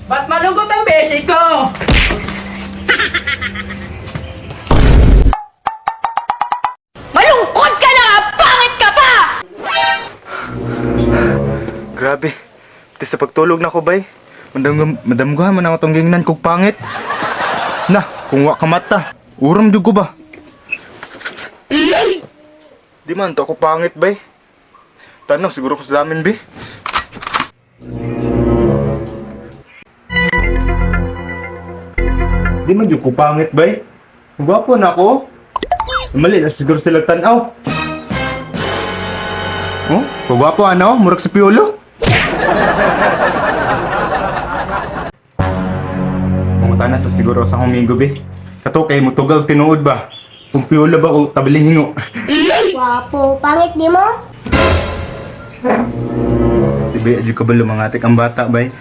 Ba't malungkot ang beshi ko? Malungkot ka na nga! Pangit ka pa! Grabe. Pati sa pagtulog na ko, bay. Madam, madamguhan man ako tong gingnan kog pangit. Na, kung wa ka mata, uram jud ko ba? Di man to ako pangit, bay. Tanaw, siguro ko sa amin, bi. Di man jud ko pangit, bay. Gwapo na ako. Mali na siguro sila tanaw. Oh, kagwapo ano? Murag sa piolo. Pumunta na sa siguro sa humingo, be. Kato kay mutugag tinuod ba? Kung piolo ba o tabiling hingo. Wapo, pangit di mo? Di ba, adyo ka ba lumangatik ang bata, bay?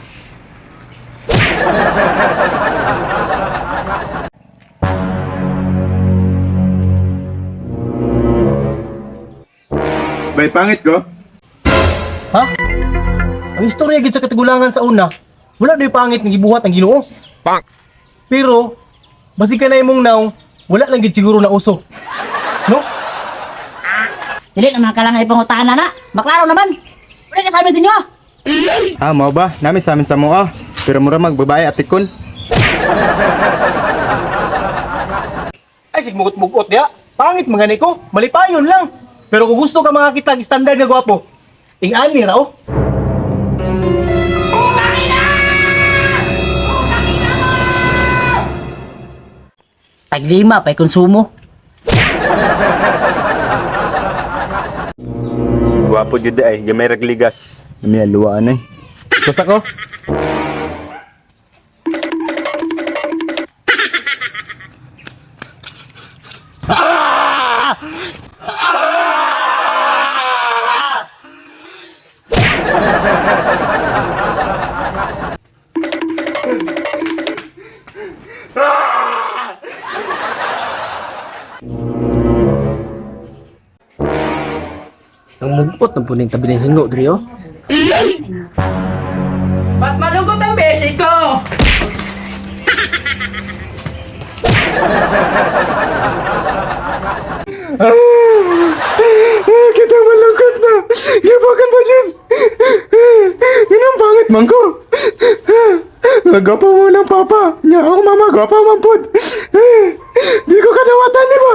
Bay, pangit ko? Ha? Ang istorya gid sa katigulangan sa una, wala do'y pangit nga gibuhat ang Ginoo. Pak! Pero basig ka na imong naw, wala lang gid siguro na uso. No? Dili naman ka lang ipangutahan na. Maklaro naman. Wala ka sa amin sa inyo. Ah. Ah, mao ba? Nami sa amin sa mua. Pero mura magbabae atikon. Ay sigmugot-mugot diha. Pangit mga ni ko, malipayon lang. Pero kung gusto ka makakita ang standard nga gwapo, ing-ani ra oh. Taglima pa'y konsumo. Gwapo jud ay, gamay ragligas. Nami luwaan ay. Basta ko. Ang mugot na puning tabi ng hingo diri oh. Ba't malungkot ang beshi ko? Ah, kita malungkot na. Gibakan ba yun? Yun ang pangit man ko. Nagapa mo ng papa. Nya ako mama, gwapa man pud. Di ko kadawatan ni ba?